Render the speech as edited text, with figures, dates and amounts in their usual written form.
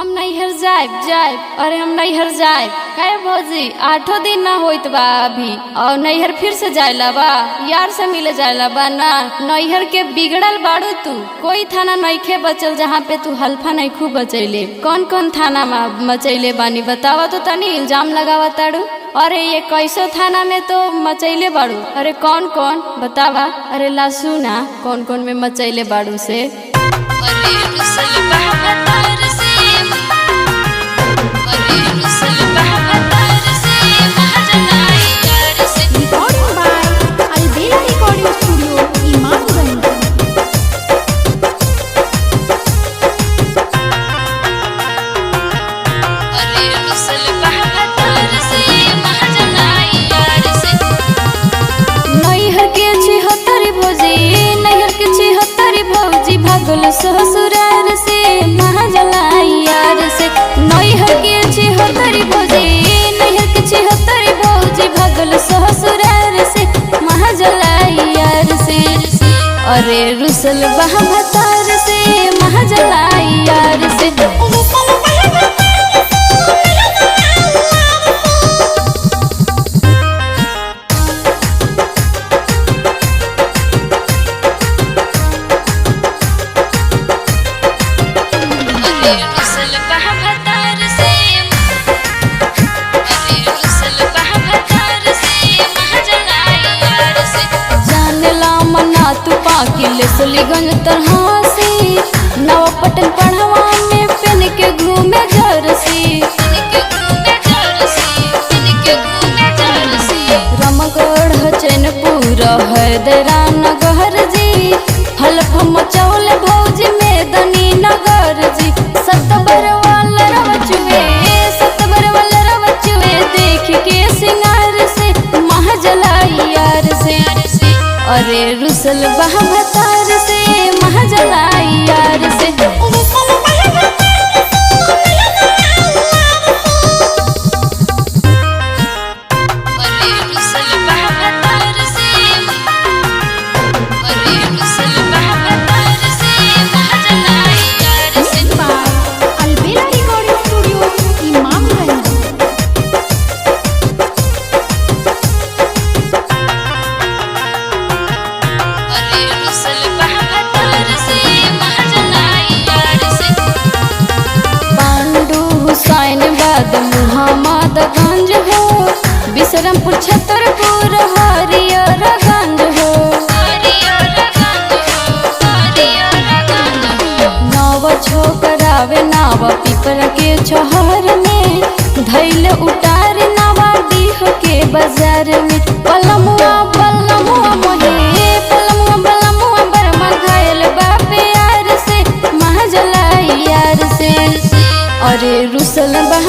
हम नैहर जाइब जाइब, अरे हम नैहर जाइब। काहे भौजी आठो दिन ना होइत बा अभी और नैहर फिर से जाइला बा, यार से मिले जाइला बा ना। नैहर के बिगड़ल बाड़ू तू, कोई थाना नइखे बचल जहाँ पे तू हल्फा नइखू बचैले। कौन कौन थाना मचैले बानी बतावा तो तनी, इल्जाम लगावा ताड़ू। अरे ये कैसो थाना में तो मचैले बाड़ू, अरे कौन कौन बतावा। अरे ला सुना कौन कौन में मचैले बाड़ू से। अरे रुसल बहतर से, अरे रुसल बहतर से महाजनाई यार से। Recording by Albela Recording Studio, Imamganj. अरे रुसल बहतर से महाजनाई यार से। नैहर के छिहत्तरी भौजी, नैहर के छिहत्तरी भौजी भागल ससुरार से महाजलाई यार से। नैहर के छिहत्तरी भौजी, नैहर के छिहत्तरी भौजी भागल ससुरार से महाजलाई यार से। अरे रुसल बहतर से महाजलाई यार से। अरे रुसल बहतर से, अरे रुसल बहतर से महाजनाई यार से। जानला मना तू पाकिल सुलीगंज तरह से, नवपटन पढ़वा में पेन के घूमे जरसी। इनके घूमे जरसी, इनके घूमे जरसी। रमगढ़ चैनपुर हैदरा नगर जी, हल्फ मचौल भौजी मेदनी नगर जी। सतबर वाला रवचुए, सतबर वाला रवचुए देख के सिंगार से महाजलाई यार से। अरे रुसल बहतर से महाजलाई यार से। अरे रुसल बहतर से, अरे रुसल बहतर से महाजनाई यार से। By Albela Recording Studio, Imamganj. अरे रुसल बहतर से महाजनाई यार से। पांडु हुसैनबाद मुहम्मदगंज हो, विश्रामपुर छतरपुर हरियरगंज हो। हरियरगंज हो, हरियरगंज हो। नव छोकरावे नाव पिपर के छहर में, धैल उतार नवा डीह के बाजार में। पलमुआ पलमुआ मोहे, पलमुआ पलमुआ बरमा घायल बा प्यार से महाजलाई यार से। अरे रुसल बह